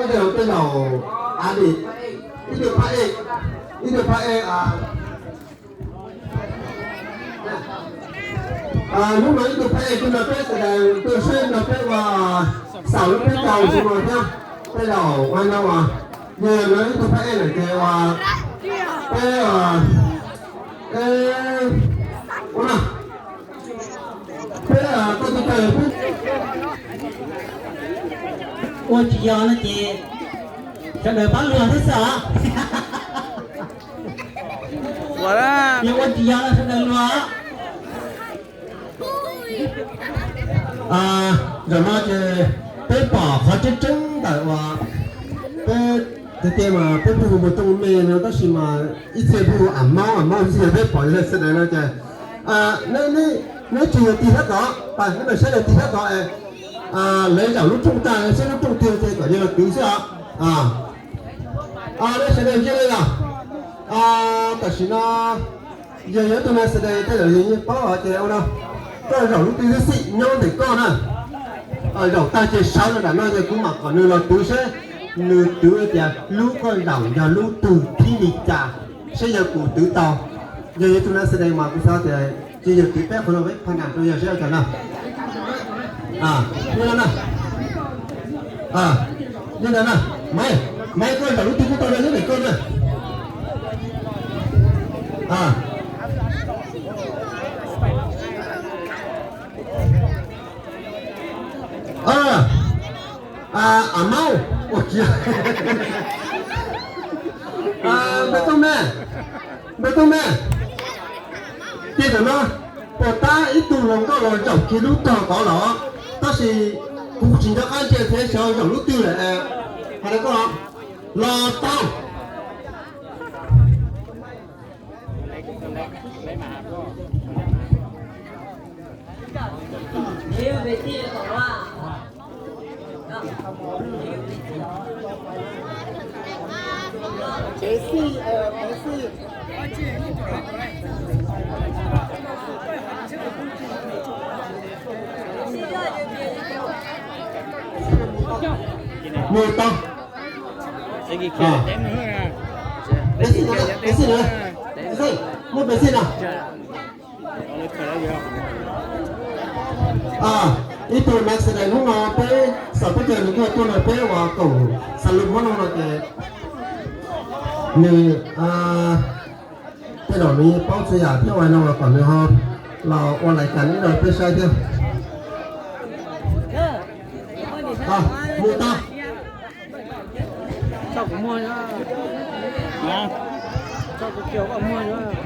Tej zaum a di, ib tug phab ej, ib tug phab ej, hnub no ib tug phab ej tuaj nrog peb sawv daws tuaj saib nrog peb ua xaus lub peb caug xyoo no thiab. Tej zaum ua no uas yog no ib tug phab ej lawm ces ua peb ua no peb tuaj tuaj peb ua tsis yog no ces sawv daws pab luag thiab xwb os. Yog ua tsis yog no sawv daws luag. Zaum no ces peb pom qhov tseeb tseeb ntawm uas peb tiag tiag mas peb pheej hu mus tooj me no tab sis mas ib txhia pheej hu am maub am maub ib txhia peb pom sawv daws no ces neb tsis yog tig sab tod, neb saib yog tig sab tod es lawv zaum lub rooj tag saib lub rooj tiag ces kom yog los twv xwb os. Neb sawv daws ntsia li los, tam sim no yog yog tus nas sawv daws tej zaum yog yeej paub os ces ua no, koj zaum lub twg xwb xij nyob ntawm koj na. Zaum tag ces sawv los nram no ces kuv mam kom nws los twv seb nws twv tias lub koj zaum yog lub twg thib li cas, seb yog kuv twv tau. Yog yog tus nas sawv daws mas kuv xav tias ces yog twv peb qhov no peb phaj nas rau yog seb ua cas na. Li no na, li no na, Maiv, Maiv koj zaum lub twg kuj tau na, nyob ntawm koj na. Am maub, ua kiag. Npawg Tooj me, npawg Tooj me, ces tam no puas tab ib tug hluas nkauj los zaum kiag lub tog tod los, tab sis kuv tsis nco qab ntsia thiab xyov zaum lub twg lawm. Hais rau koj los tau. Mus tau. Pepsi no, Pepsi no, Pepsi, muaj Pepsi no. Ib tug nas sawv daws hnub no peb xav peb caug nws kuj tuaj nrog peb ua koom xav lus Hmoob no no ces nws tej zaum nws yeej paub txhua yam thiab ua no los kom nws ho los ua lais kas ib rau peb saib thiab. Mus tau.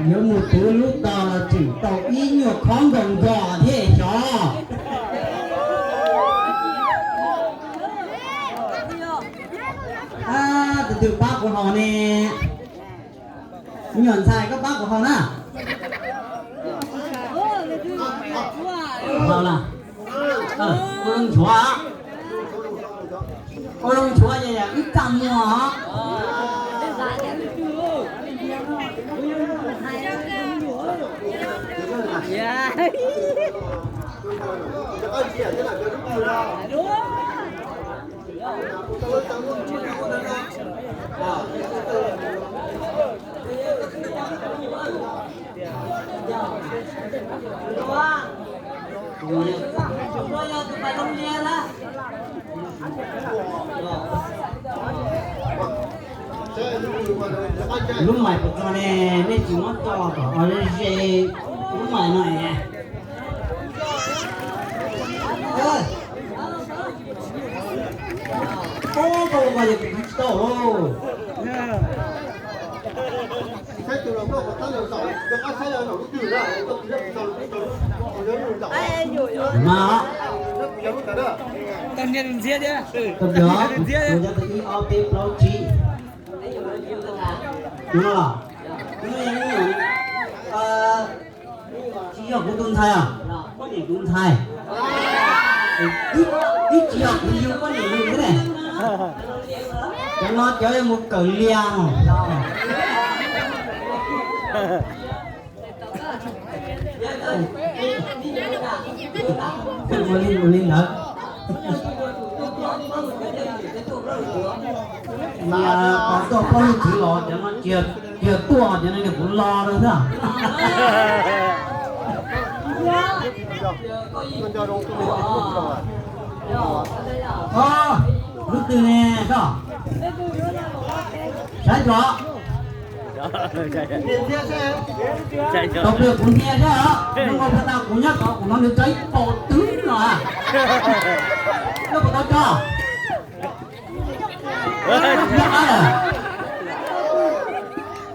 Yuav mus twv lub tog los tseem tau ib nyuag khob nkaus nkaus thiab xyov. Tus twg pab kuv haus ne? Nyuam ntxhais koj pab kuv haus na. Haus na. Ua zoo nchuav, ua zoo nchuav es wb txaj muag os. Lub mais puas txog ne? Nej tsis muab tso los kom ze lub mais no es. Ub, koj ua mas yog kuv tsis tau lauj. Mas, koj pom, kuv cov ib ob peb plaub tsib. Kuv no los, kuv no yog, tsis yog kuv tus ntxhais os, koj niam tus ntxhais. Twb tsis yog kuv yug koj niam yug xwb ne. Cov no cov yuav mus kawm lias os. Ua li, ua li ntawd. Mas kom tuaj pab lub txwv los cov no tsis yog tuaj, cov no yog kuv los rau xwb. Lub twg ne koj? Saib tso. Tau pliag kuv hnia saib os, hnub no puag ta kuv nyob tod kuv hnov nws tso ib paus twg no. Koj puas tau tso? Nyob qab lawm.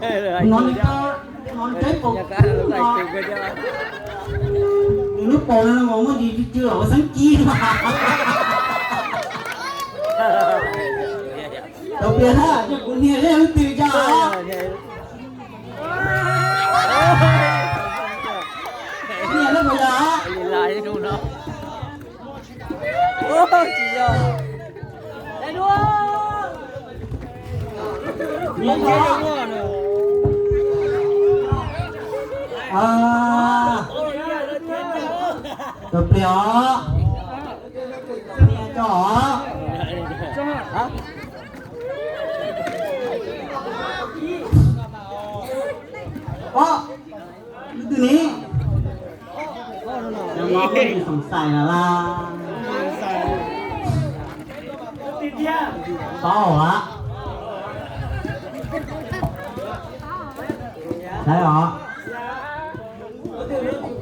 Kuv hnov nws tso, hnov nws tso ib paus twg no. Nws lub paus no mas muaj ntsis tsw tsw los ua xeeb ci mas. Tau pliag na, coj kuv hnia saib lub twg tso. Hnia lub puas yog? Tau pliag os. Hnia tso os. Ob, lub twg ni? Cov no kuj tsis xoom xais na las. Paub as. Saib os.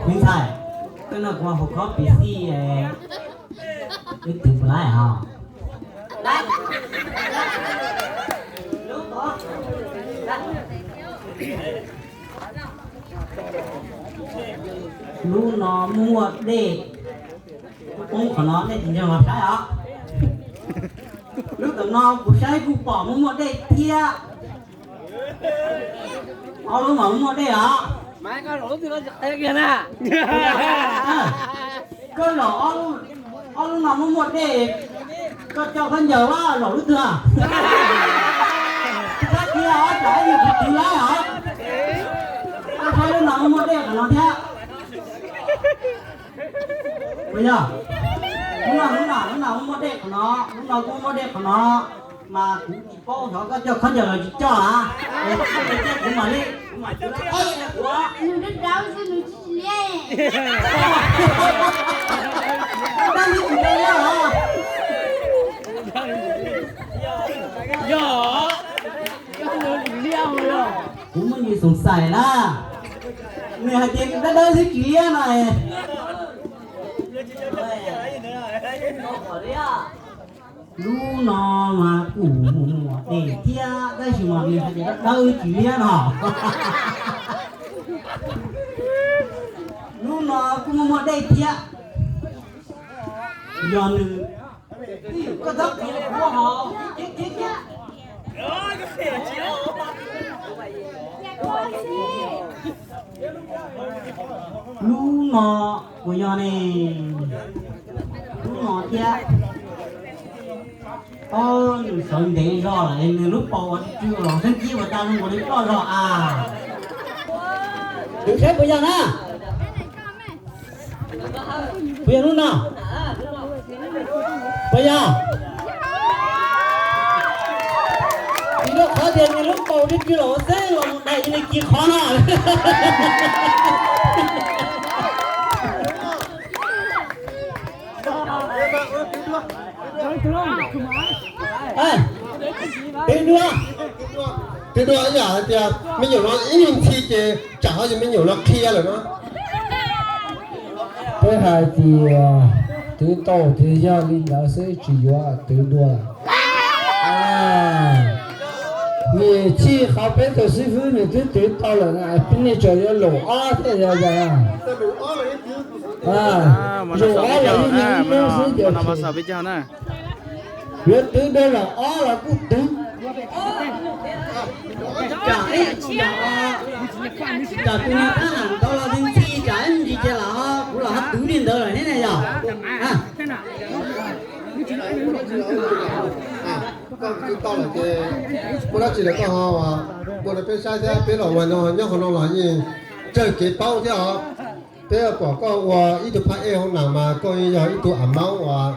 Me ntxhais, koj noj kuv hauv khob piv xij, ib tug puas laib os? Lub no muaj dej, poob qhov no nej tsis ntseeg los saib os. Lub tom no kuv saib kuj pom muaj muaj dej thiab. Ob lub mas muaj muaj dej os. Koj zaum ob lub no muaj muaj dej, koj coj khaub ncaws los zaum lub twg? Kab kiag ob tsam ib yam kuv tiv laib os. Koj saib lub no muaj muaj dej qhov no thiab. Puas yog? Lub no, lub no, lub no muaj muaj dej qhov no, lub no kuj muaj muaj dej qhov no. Mas kuv tsis paub xyov koj coj khaub ncaws los tsis coj a. Kuv mam li, kuv mam li. Nws dawb dawb xwb nws tsis liab. Dawb xwb tsis tau liab os. Yog, kuv muaj ntsis xoom xais na. Nws hais tias dawb dawb xwb tsis liab no. Lub no mas kuj muaj muaj dej thiab tab sis mas nws hais tias dawb dawb tsis liab no. Lub no kuj muaj muaj dej thiab. Yog nws, koj txhob piav kuv hos. Lub no puas yog ne? Lub no thiab. Ob, nws sawv ntev zog lawm, nws lub paus ua tsw los xeeb ci ua tas nws mus li ploj zog a. Tus saib puas yog na? Puas yog lub no? Puas yog? Vim rau qhov tias nws lub paus ua tsw los ua xeeb los mus daim li kis qhov no. Twv dua, twv dua ib yam hais tias me nyuam no ib nyuag ntxhi ces tsam ho yog me nyuam no qhia lawm no. Peb hais tias twv tau ces yog li ntawd xwb tsis yuav twv dua. Vim txij qhov peb tus xib fwb nws twb twv tau lawm na, peb nej tseem yuav lus ob thiab yog zaum ob los yeej yog ib lub xwb ces yuav twv dua zaum ob los kuj twv. Tsam ib tsam, tsam tus niag thab ham ntawd los ntxhi tsam ib ntsis ces los kuv los ho twv li ntawd lawm thiab ne yog. Koj twv tau lawm ces muaj dab tsi los koj ho muaj rau peb saib thiab, peb los ua no nyob qhov no los yeej tsawg kev paub thiab os. Peb pom koj ua ib tug phab ej hauv nas mas koj yog ib tug a maub uas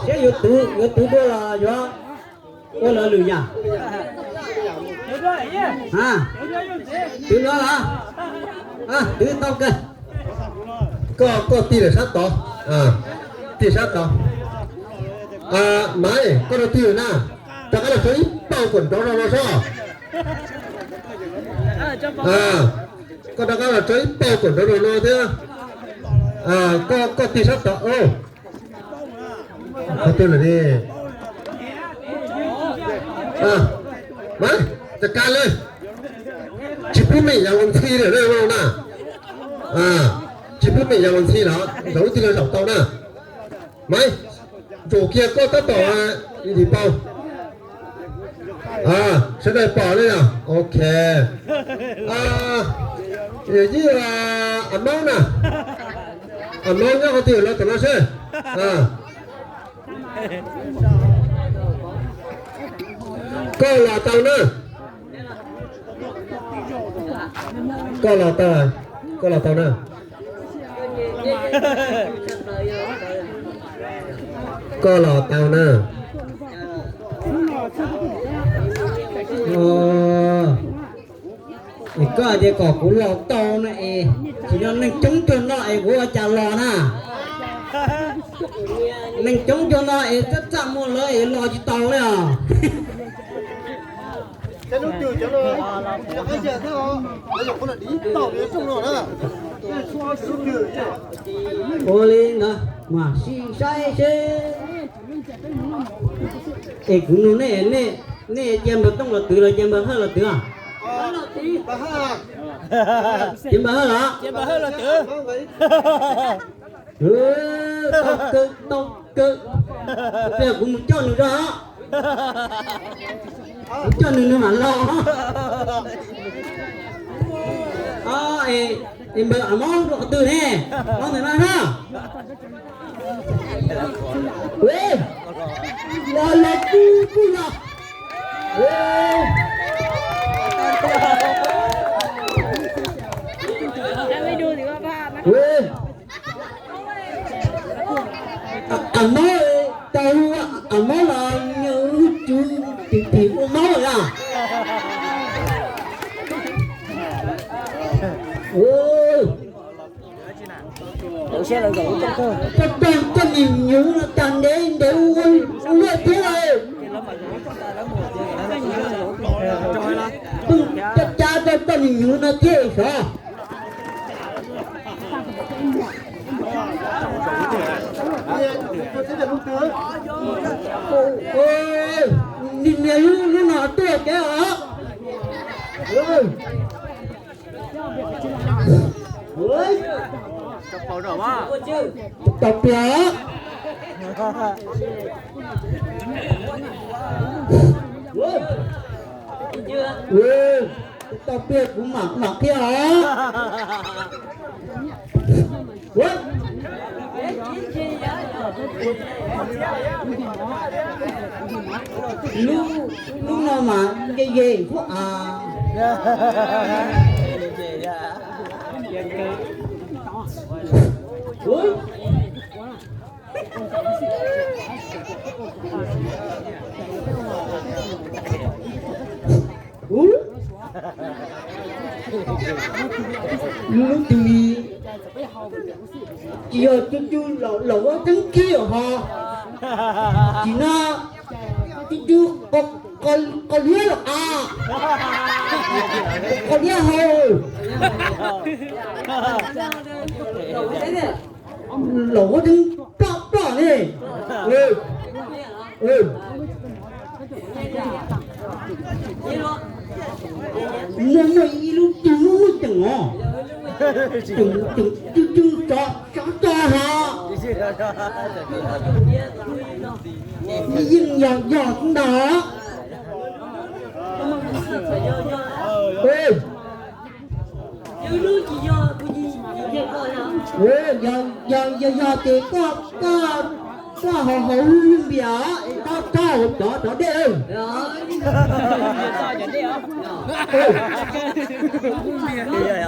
Seb yuav twv, yuav twv dua los yuav ua lawv lwm yam. Twv no los? Twv tau kawg. Koj, koj tig lawm sab tod, tig sab tod. Maiv, koj rau tig lawm na, rov qab los tso ib pauj kom nrov zog no soj. Koj rov qab los tso ib pauj kom nrov zog no thiab. Koj, koj tig sab tod. Qhov twg lawm ne? Maiv, tsis kav lawm. Tsis pub mem yam los ntxhi lawm na. Tsis pub mem yam los ntxhi los zaum ib tug los zaum tau na. Maiv, ntsaum kiag koj tab tom li pauj. Sawv daws pom li os. Ok. Yij, a maub na, a maub nyob qhov twg los tom no seb. Koj los tau na. Koj los tau, koj los tau na. Koj los tau na. Es koj hais tias kom kuv los tau na es, tsis yog neeg coob cuag no es kuv ua cas los na. Neeg coob cuag no es txaj txaj muag lawv es los tsis tau li os. Ua li ntawd mam sib saib seb. Es kuv nug nej, nej cia npawg Tooj los twv los cia npawg Hawj los twv? Cia npawg Hawj los? Tau kawg, tau kawg. Kuv mus coj nws zog. Kuv coj nws nws mam los. Es npawg a maub rau qhov twg ne? Maub ntawm no na. Los los kuj kuj los. A maub, tau, a maub los nws hu cus tim tim ua maub lawm. Koj tau coj nim nyuv no cas ntev ntev ua luaj thiab lauj. Pheej cab cab tau coj nim nyuv no thiab sov. Nim niam lub no tuaj kev os. Tau piam. Tau piam kuv mam mam qhia os. Lub no mas nce ye kuj a. Lub twg tsis yog cub cub laus ua teeb kib ho. Tsis no cub cub qos liab los a, qos liab hau. Laus ua teeb ploj ploj ne. Muaj muaj ib lub twg muaj muaj ceem os. Ceem ceem cw cw tsov tsov tso ha. Yeej yog yog ntag. Yog yog ces koj koj Koj haus haus lwj lwj npias, koj koj cov cov dej.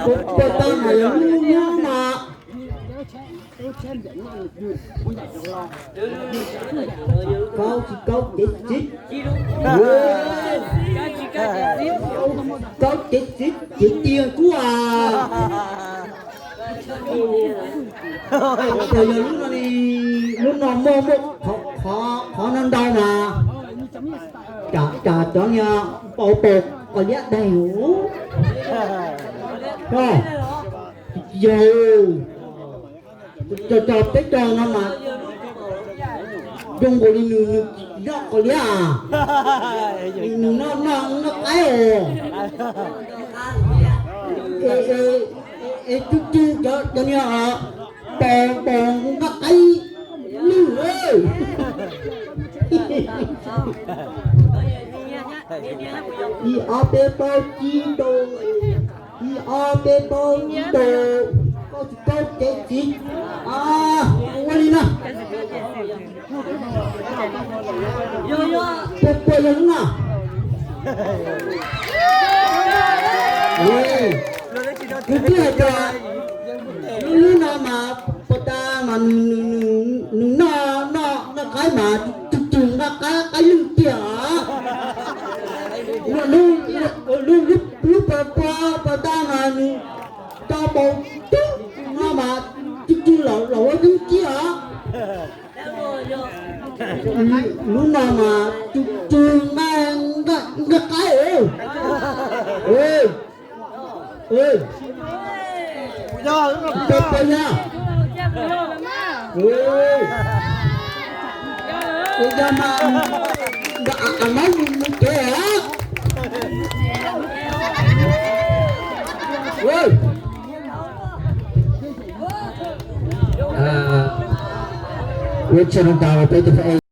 Puas tau mas yog lub hnub no. Kaub tsis kaub cev txiv, kaub cev txiv cev tiag kuj as. Puas yog lub no li, lub no muaj muaj qhov no ntau mas, cas cov niag pau pau qos liab daig. Yog, cov cov peb cov no mas zoo nkaus li nws nws tsis noj qos liab as, nws noj noj noj qaib os. Es cw cw cov cov niag pau pau noj qaib lwj. Ib ob peb plaub tsib rau, ib ob peb plaub tsib rau, kaub tsis kaub cev txiv. Ua li no. Puas puas yog lub no? Kwv tij hais tias lub lub no mas puas tas mas nws nws nws nws nws noj noj noj qaib mas cw cw nqa qaib qaib lwj tiag. Lub lub lub puas puas puas tas mas nws tso pau tub no mas cw cw los los ua yeeb ciab os. Lub no mas cw cw nqa nqa qaib. Puas yog? Puas yog mas nqa a maub mus mus kev os. Ua tsaug ntau peb tus